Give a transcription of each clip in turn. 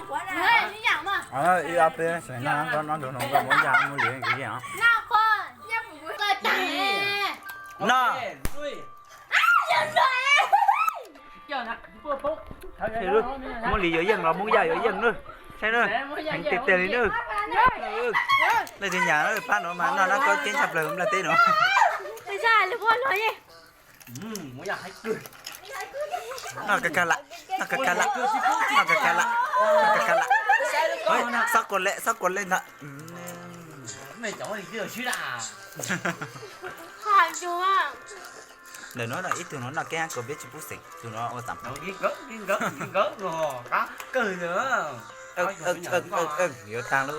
Ib ob peb xeem no, no ntug no koj muab yaj muab li koj yeej os. No. Muab li yuav yeej los muab yaj yuav yeej na. Saib na, heev tiag tiag li na. Leej twg nyam pab no mas noj nab koj ceeb tshaj plaws nplaj teb no. Noj kag kag lam, noj kag kag lam, noj kag kag lam, noj kag kag lam. Xob kua le, xob kua le ntag. Ntawm no ib tug no noj keb hab kaus peb tsis pub xeem, tus no ua tam. Yuav tag lauj.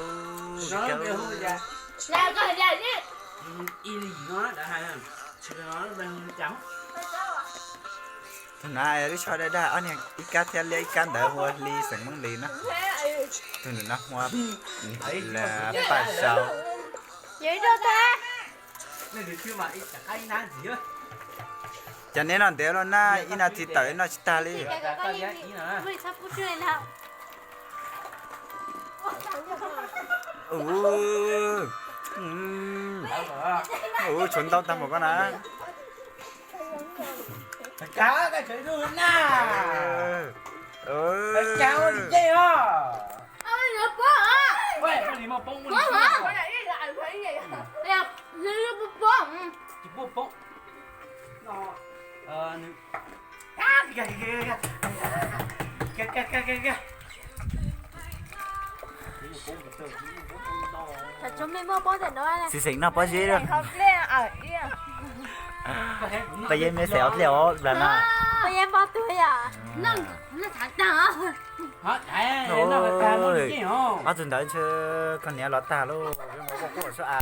Tus no lub tsho daj daj, ob niag ib kab thiab liab ib kab ntawd hu ua Hli xeem Hmoob Lis na. Tus no hu ua Paj Sau. Cov neb noj ntev los na, ib nas this tawm noj tsis tag li. Ua tshuav ntau tag npaum koj na. Xis xeem noj pob zeb lawm. Paj Yeeb meb xeem ob dlej os nplaj na. Paj Yeeb pob tuag yom. Ob tug ntawd ntshe koj niam los tag lauj, quaj quaj suab a.